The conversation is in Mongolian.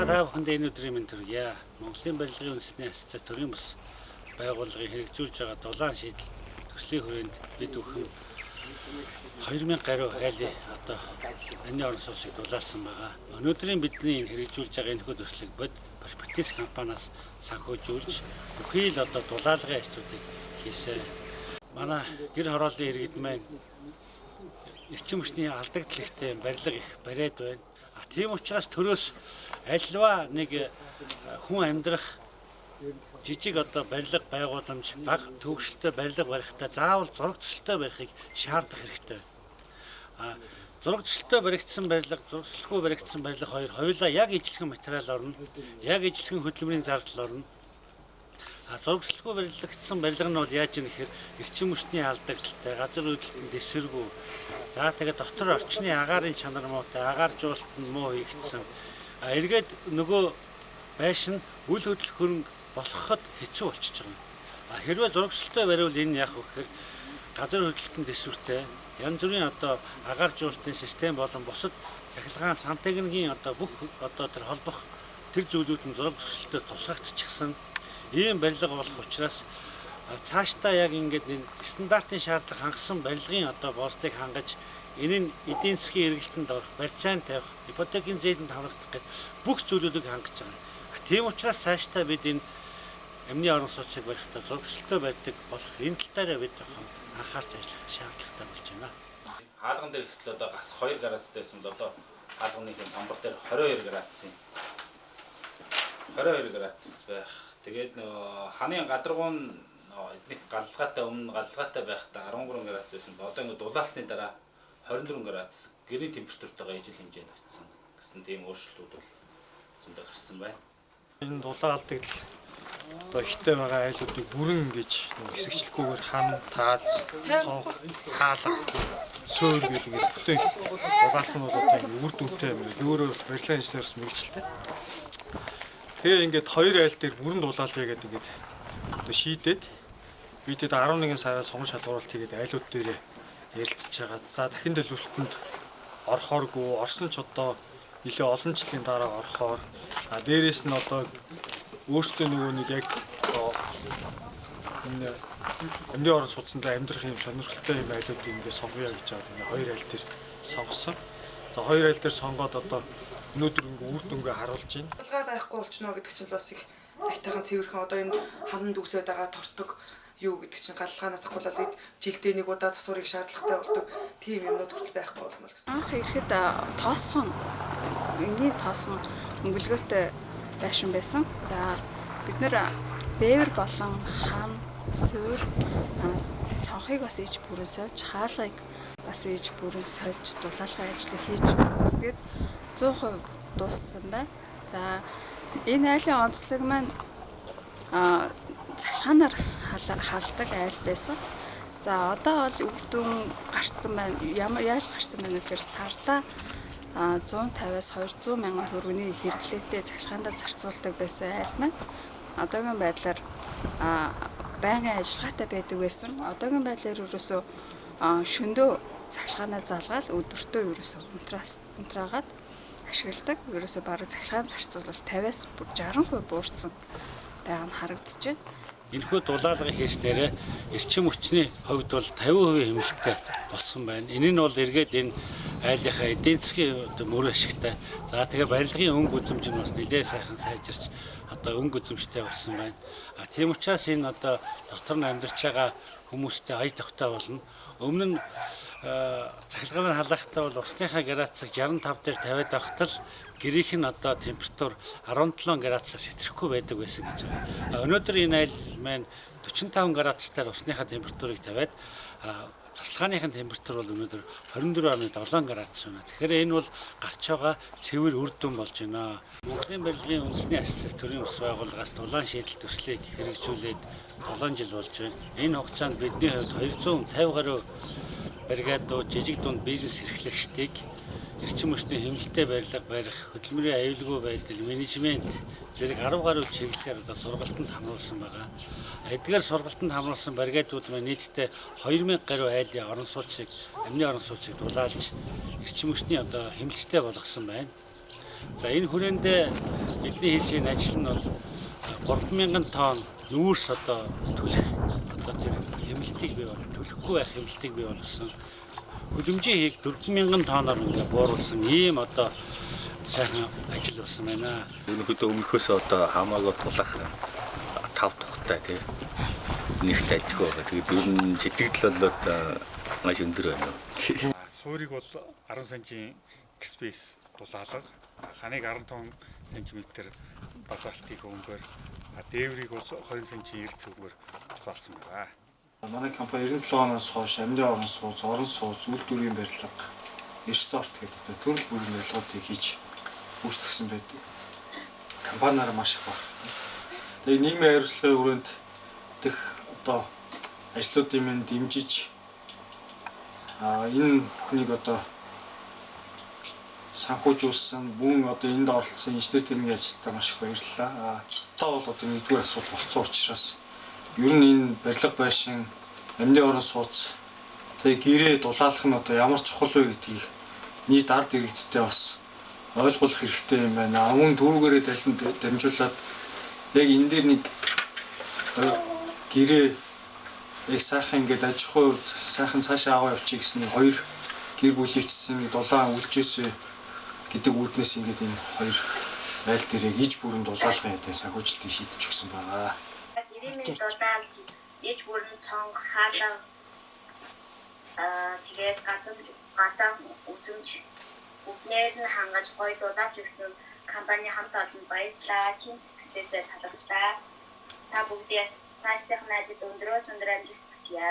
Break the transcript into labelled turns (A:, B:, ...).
A: Та бүхэндээ энэ өдрийн мэнд хүргье. Монголын барилгын үндэсний ассоциац төрийн бус байгууллагын хэрэгжүүлж байгаа дулаан шийдэл төслийн хүрээнд бид бүхэн 2000 гаруй айлын одоо амьны орон сууцыг дулаалсан байгаа. Өнөөдрийн бидний энэ хэрэгжүүлж байгаа энэхүү төслийг бод Properties компаниас санхүүжүүлж бүхий л одоо дулаалгын ажлуудыг хийсэн. Манай гэр хорооллын иргэд маань эрчим хүчний алдагдал ихтэй барилга их бариад байна. А тийм учраас төрөөс альва нэг хүн амьдрах жижиг одоо барилга байгууламж бага төвөгшөлтэй барилга барихтаа заавал зураг төсөлтөй барихыг шаардах хэрэгтэй. А зураг төсөлтөй баригдсан барилга, зураг төсөлгүй баригдсан барилга хоёр хоёулаа яг ижилхэн материал орно, яг ижилхэн хөдөлмөрийн зардал орно. А зураг төсөлгүй барилгагдсан барилга нь бол яаж юм гэхээр эрчим хүчний алдагдaltaй, газар хөдлөлтөнд эсэргүү. За тэгээд дотор орчны агаарын чанар муутай, агааржуулалт нь муу хийгдсэн. А эргээд нөгөө байшин үл хөдлөх хөрөнгө болоход хэцүү болчихж байгаа юм. А хэрвээ зураг төсөлтөй бариул энэ яах вэ гэхээр газар хөдлөлтөнд эсвэртэй, янз бүрийн одоо агааржуулалтын систем болон бусад цахилгаан сантехникийн одоо бүх одоо тэр холбох тэр зүйлүүд нь зураг төсөлтөд тусгагдчихсан ийм барилга болох учраас цаашдаа яг ингээд энэ стандартын шаардлага хангасан барилгын одоо боолтыг хангаж энэ нь эдийн засгийн эргэлтэнд орох, барьцаанд тавих, ипотекийн зээлэнд хамрагдах гэх бүх зүйлүүдийг хангаж байгаа. Тийм учраас цаашдаа бид энэ амьны орон сууцыг барихтаа зураг төсөлтөй барьдаг болох энэ тал дээр бид анхаарч ажиллах шаардлагатай болж байна.
B: Хаалган дээр ихтэл одоо гас 2 градустай байсан бол одоо хаалганыхын самбар дээр 22 градусын 22 градус байх. Тэгээд нөгөө ханын гадаргуун эднийх галлгаатай өмнө галлгаатай байхдаа 13 градус байсан бол одоо ингээд дулаасны дараа 24 градус гэрийн температуртайгаа ижил хэмжээнд очсон гэсэн тийм өөрчлөлтүүд бол зөндөө гарсан байна.
C: Энэ дулаан алдагдал одоо ихтэй байгаа айлуудыг бүрэн ингэж хэсэгчлэхгүйгээр хан, тааз, цонх, хаалга, суур гэдэг ингэж бүтээн дулаалах нь бол одоо ингэ үр дүнтэй юм. Өөрөө бас барилгын инженерс мэргэжилтэй. Тэгээ ингээд хоёр айл дээр бүрэн дулаалъя гэдэг ингээд одоо шийдээд бид 11 сараас сонгон шалгаруулалт хийгээд айлууд дээр ярилцж байгаа. За дахин төлөвлөлтөнд орохооргүй, орсон ч одоо нэлээ олон жилийн дараа орохоор, а дээрээс нь одоо өөрсдөө нөгөө нэг яг энэ амьны орон сууцсандаа амьдрах юм сонирхолтой юм айлуудыг ингээд сонгоё гэж байгаа. Ингээд хоёр айл дээр сонгосон. За хоёр айл дээр сонгоод одоо өнөөдөр ингээд үр дүнгээ харуулж байна.
D: Судалгаа байхгүй болчихно гэдэг чинь бас их айтайхан цэвэрхэн одоо энэ хананд үсээд байгаа тортог юу гэдэг чинь галлгаанаас ахгуулаад эд жилдээ нэг удаа засварыг шаардлагатай болдог тийм юмнууд хүртэл байхгүй болно гэсэн.
E: Анх ирэхэд тоосхон энгийн тоосхон өнгөлгөөтэй байшин байсан. За бид нэр дээвэр болон хан, суур, цонхыг бас иж бүрэн сольж, хаалгыг бас иж бүрэн сольж дулаалгын ажлыг хийж гүйцэтгээд 100% дууссан байна. За энэ айлын онцлог маань цахилгаанаар халдаг айл байсан. За одоо бол үр дүн гарсан байна. Ямар яаж гарсан байна гэхээр сарда 150-аас 200 мянган төгрөгийн хэрэглээтэй цахилгаандаа зарцуулдаг байсан айл маань одоогийн байдлаар байнгын ажиллагаатай байдаг байсан. Одоогийн байдлаар ерөөсөө шөндөө цахилгаанаа залгаал өдөртөө ерөөсөө унтраагаад ашигладаг. Ерөөсөө бараг цахилгаан зарцуулалт 50-аас 60% буурсан байгаа нь харагдаж байна.
A: Энэхүү дулаалгын хийснээрээ эрчим хүчний хувьд бол 50% хэмнэлттэй болсон байна. Энэ нь бол эргээд энэ айлынхаа эдийн засгийн мөр ашигтай. За тэгээ барилгын өнгө үзэмж нь бас нэлээд сайхан сайжирч одоо өнгө үзэмжтэй болсон байна. А тийм учраас энэ одоо дотор нь амьдарч байгаа хүмүүстэй ая тогтоо болно. Өмнө нь цахилгаанаар халаахтаа бол усныхаа градусыг 65 дээр тавиад байхад л гэрийнх нь одоо температур 17 градусаас хэтрэхгүй байдаг байсан гэж байгаа. Өнөөдөр энэ айл маань 45 градустаар усныхаа температурыг тавиад цахилгааныхын температур бол өнөөдөр 24.7 градус байна. Тэгэхээр энэ бол гарч байгаа цэвэр үр дүн болж байна. Монголын барилгын үндэсний ассоциац төрийн бус байгууллагаас дулаан шийдэл төслийг хэрэгжүүлээд 7 жил болж байна. Энэ хугацаанд бидний хувьд 250 гаруй бригадууд, жижиг дунд бизнес эрхлэгчдийг эрчим хүчний хэмнэлттэй барилга барих, хөдөлмөрийн аюулгүй байдал, менежмент зэрэг 10 гаруй чиглэлээр одоо сургалтанд хамруулсан байгаа. Эдгээр сургалтанд хамруулсан бригадууд маань нийтдээ 2000 гаруй айлын орон сууцыг, амьны орон сууцыг дулаалж эрчим хүчний одоо хэмнэлттэй болгосон байна. За энэ хүрээндээ Бидний хийсэн ажил нь бол 3000 тонн нүүрс одоо түлэх одоо тэр хэмнэлтийг бий бол түлэхгүй байх хэмнэлтийг бий болгосон. Хөдөлмжийн хийг 4000 тонноор ингээ бууруулсан ийм одоо сайхан ажил болсон байна.
F: Ерөнхийдөө өмнөхөөс одоо хамаагүй тулах тав тухтай тий. Нэгт ажиг байгаа. Тэгээд ер нь сэтгэгдэл бол одоо маш өндөр байна.
G: Суурийг бол 10 см XPS дулаалга, ханыг 15 см базалтын хөнгөөр, дээврийг бол 20 см эрдэс хөнгөөр дулаалсан байна.
C: Манай компани 97 оноос хойш амьдын орон сууц, орон сууц, үйлдвэрийн барилга, ресорт гэдэг одоо төрөл бүрийн барилгуудыг хийж үүсгэсэн байдаг. Компаниараа маш их баг. Тэгээ нийгмийн хариуцлагын хүрээнд дэх одоо ажлуудын минь дэмжиж энэ бүхнийг одоо санхүүжүүлсэн, мөн одоо энд оролцсон инженер техникийн ажилтнаа маш их баярлалаа. Та бол одоо нэгдүгээр асуудал болцсон учраас ер нь энэ барилга байшин, амьдын орон сууц, тэгээ гэрээ дулаалах нь одоо ямар чухал вэ гэдгийг нийт ард иргэдтэй бас ойлгуулах хэрэгтэй юм байна. Мөн түүгээрээ дамжуулаад яг энэ дээр нэг гэрээ яг сайхан ингээд аж ахуй хувьд сайхан цаашаа аваа явчих гэсэн хоёр гэр бүлийг чсэн нэг дулаан үлжээсэ гэдэг үүднээс ингээд энэ хоёр айл дээр яг иж бүрэн дулаалгын хэдэн санхүүжилтийг шийдэж өгсөн байгаа.
H: Гэрээ дулаалж иж бүрэн цонх хаалга тэгээд гадаа үзэмж бүгднээр нь хангаж гоё дулааж өгсөн компани хамт олонд баярлалаа. Чин сэтгэлээсээ талархлаа. Та бүгдээ цаашдынх нь ажилд өндрөөс өндөр амжилт хүсье.